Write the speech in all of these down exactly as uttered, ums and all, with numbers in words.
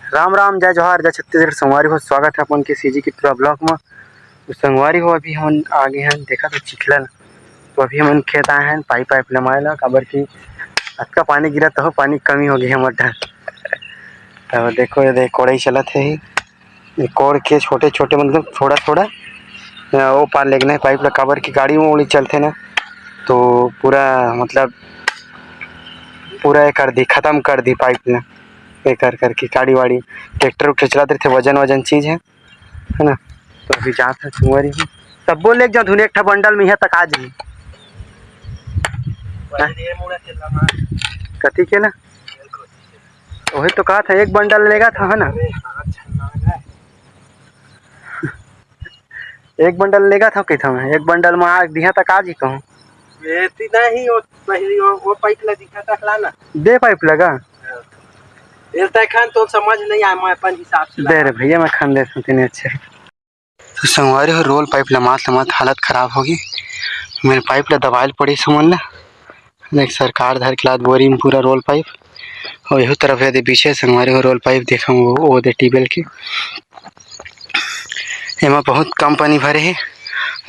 राम राम, जय जोहार, जय छत्तीसगढ़। संगवारी हो, स्वागत है अपन के सीजी की टूरा ब्लॉग में। तो संगवारी हो, अभी हमन आगे हैं, देखा तो चिखला ल। तो अभी हमन खेत आए हैं पाइप पाइप लमाए ला, काबर कि अतका पानी गिरा तो पानी कमी हो गई हमर डहर। तो देखो, ये देख कोड़ई चलत है, ये कोड़ के छोटे छोटे, मतलब थोड़ा थोड़ा, अ, वो पार लेगना है पाइप ला, काबर कि गाड़ी उड़ी चलथे ना, तो पूरा मतलब पूरा ये कर दी, खत्म कर दी पाइप ला, ये कर करके गाड़ी वाड़ी, ट्रैक्टर उक्टर चलाते रहते, वजन वजन चीज है, है ना। तो अभी जात है संगवारी हो, तब्बो लेग जा धुन एक ठा बंडल में यहाँ तक आ जाही। कथी केला? वही तो कहा था, एक बंडल लेगा था, है ना? एक बंडल लेगा था, कहता मैं, एक बंडल में आ दिया तक आ जी कहूँ। एती नहीं, वो पहली वो, वो पाइप ला दिखा तक ला ना। दे पाइप लगा। हाँ। ये तय खान तो समझ नहीं आया, मैं अपन हिसाब से दे लगा। रे भैया, मैं खान देता हूँ तेने अच्छे। तो संगवारी हो, रोल पाइप लमात लमात हालत खराब होगी। मेरे पाइप ला दबाइल पड़ी समझ ला। देख, सरकार धर के लात बोरी में पूरा रोल पाइप। और यहू तरफ यदि पीछे संगवारी हो, रोल पाइप देखम वो, वो दे ट्यूबवेल के। एमा बहुत कम पानी भरे हे,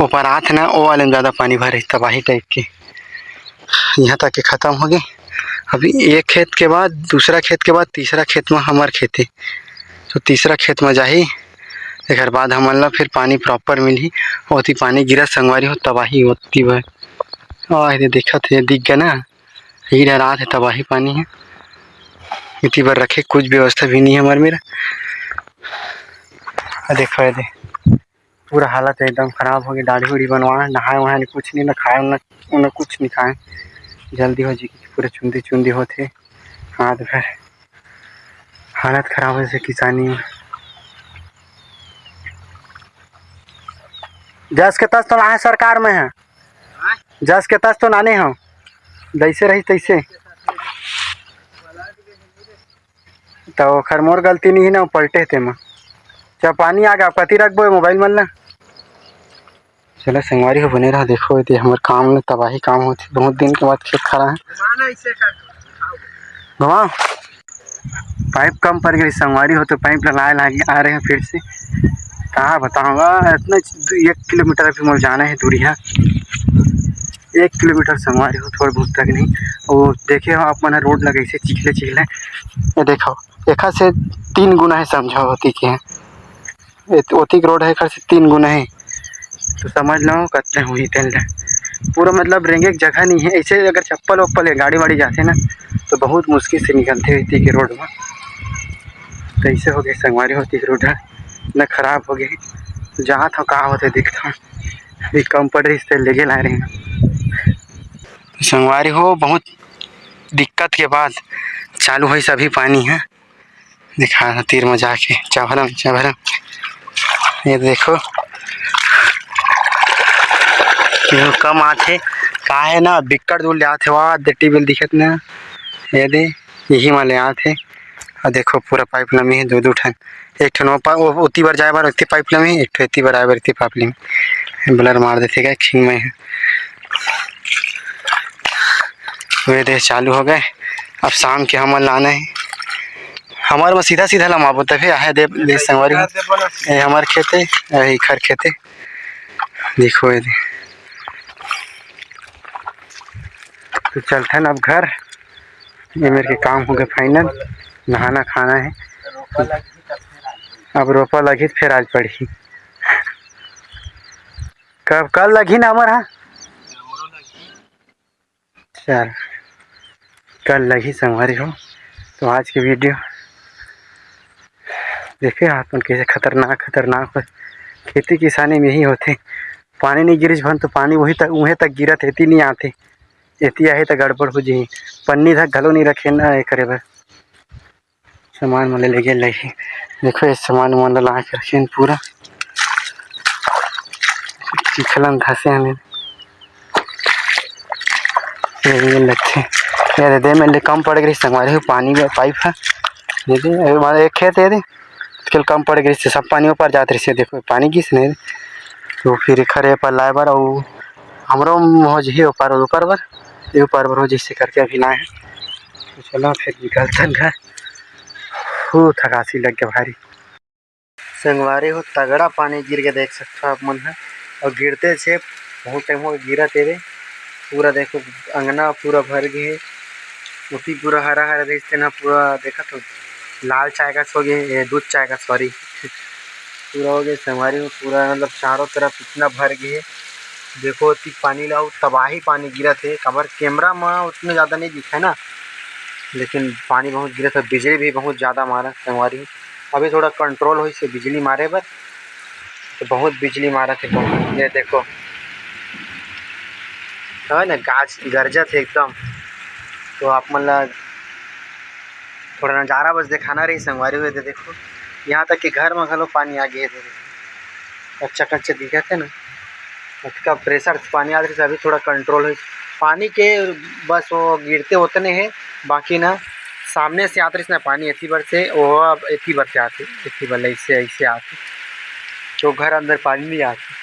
ऊपर आत ना, वो वाले में ज़्यादा पानी भरे, तबाही टाइप के। यहाँ तक के खत्म हो गए। अभी एक खेत के बाद दूसरा खेत के बाद तीसरा खेत में हमार खेत है, तो तीसरा खेत में जाही, एकर बाद हमन ला फिर पानी प्रॉपर मिलही। ओती पानी गिरा संगवारी हो, तबाही होती भाई। आह, ये देखत है, दिख गया ना, यही डहर आत है, तबाही पानी है। इतनी बार रखे, कुछ व्यवस्था भी नहीं है हमारे मेरा। आ देखो, ये दे, पूरा हालत एकदम खराब हो गई। दाढ़ी उढ़ी बनवाए, नहाए वहाए नहीं, कुछ नहीं, ना खाए ना, ना कुछ नहीं खाए। जल्दी हो जी, पूरे चुंदी चुंदी होते हाथ भर। हालत खराब हो जैसे किसानी में। जस के तस तो ना है, सरकार में है। जस के तस तो नाने हो, जैसे रही तैसे। तो ओखर मोर गलती नहीं है ना, वो पलटे तेमा। जब पानी आ गया, कति रखबो मोबाइल मन ला। चलो संगवारी हो, बने रहा, देखो ये हमर काम में तबाही काम होती, बहुत दिन के बाद खेत खड़ा है। घुमाओ। पाइप कम पड़ गई संगवारी हो, तो पाइप ला लाए लागे आ रहे हैं फिर से। कहाँ बताऊँगा, इतना दू, एक किलोमीटर अभी मोर जाना है दूरिया, एक किलोमीटर संगवारी हो, थोड़ा बहुत तक नहीं। वो देखे हो आप मन, रोड लगे से चिखले चिखले, ये देखो, एखा से तीन गुना है, समझो होती के है, ये तो ओती के रोड है, एखर से तीन गुना है। तो समझ लो कतने हुई तेन ले। पूरा मतलब रेंगे के जगह नहीं है। ऐसे अगर चप्पल वप्पल है, गाड़ी वाड़ी जाते ना, तो बहुत मुश्किल से निकलते रहती के रोड में। तो ऐसे हो गए संगवारी होती के रोड है ना, खराब हो गए। जहाँ था कहाँ होते दिखता, अभी कम पड़ रही, इससे लेगे ला रहे हैं। संगवारी हो, बहुत दिक्कत के बाद चालू हुई सभी पानी है। दिखा तीर में जाके चाभरम चाभरम, ये देखो, ये कम आथे। का है ना, बिक्कट दूर ले आथे, वाह दे ट्यूबवेल दिखत ना, ये दे, यही मा ले आथे। और देखो पूरा पाइप लमी है दो दो ठन, एक ठन वो पा-, वो, ओती बर जाए बर ओती पाइप लमी, एक ठो एती बर आए बर एती पाइप लमी। ब्लर मार देथे का खिंग में है। वे दे चालू हो गए। अब शाम के हमन लाना है। हमारे में सीधा सीधा लमाबो तभे आहे दे, दे संगवारी हो। ये हमार खेत है, ये इखर खेत है। देखो ये दे। तो चलथन अब घर। ये मेरे के काम हो गए फाइनल। नहाना खाना है। अब रोपा लगी फिर आज पड़ी। कब, कल लगी ना हमर हा? चल, कल लगी संगवारी हो। तो आज के वीडियो देखे आप मन कैसे खतरनाक, खतरनाक हो। खेती किसानी में ही होथे। पानी नहीं गिरिस भन तो पानी वही तक, उहे तक गिरत, एती नहीं आथे। एती आहे त गड़बड़ हो जही। पन्नी धक घलो नहीं रखे ना, ये करे बर। सामान मन ले लेगे लही। देखो, ये सामान मन ला के रखेन पूरा। चिखलन धसे हमें। ये, ये लगथे। ये दे, दे, मेरे कम पड़ गई संगवारी हो, पानी में पाइप है। ये दे, ये वाला एक खेत है, ये दे। कल कम पड़ गई, सब पानी ऊपर जात रही से। देखो, पानी गिस नहीं। तो फिर खरे पर लाए बर, और हमरो मौज ही ऊपर, ऊपर बर, ये ऊपर बर हो जैसे करके अभी लाए हैं। तो चलो, फिर निकलते हैं घर। फू थकासी लग गया भारी। संगवारी हो, तगड़ा पानी गिर के देख सकथो आप मन ह, अउ गिरते छे बहुत टाइम हो गिरत हे रे। पूरा देखो, अंगना पूरा भर गे हे, ओती पूरा हरा हरा रहिस तेन ह पूरा देखत हो लाल चाय कस हो गे हे, दूध चाय कस, सॉरी, पूरा हो गे संगवारी हो। पूरा मतलब चारों तरफ इतना भर गे हे, देखो ओती पानी ला, अउ तबाही पानी गिरत हे, काबर कैमरा म उतना ज़्यादा नहीं दिखे ना, लेकिन पानी बहुत गिरत हे, बिजली भी बहुत ज़्यादा मारत हे संगवारी हो। अभी थोड़ा कंट्रोल होइस हे बिजली मारे बर, तो बहुत बिजली मारत हे। ये देखो, है ना, गाज गरजत हे एकदम। तो आप मन ला थोड़ा नज़ारा बस दिखाना रही संगवारी हो। ये देखो, यहाँ तक कि घर में घलो पानी आ गया है, कच्चा कच्चा दिखत है ना, अतका प्रेशर से पानी आत रहिस, अभी थोड़ा कंट्रोल होइस। पानी के बस वो गिरते उतने हे, बाकी ना सामने से आत रहिस ना पानी, एती बर से वो अब एती बर से आथे, एती बर ऐसे, ऐसे आथे, तो घर अंदर पानी नहीं आथे।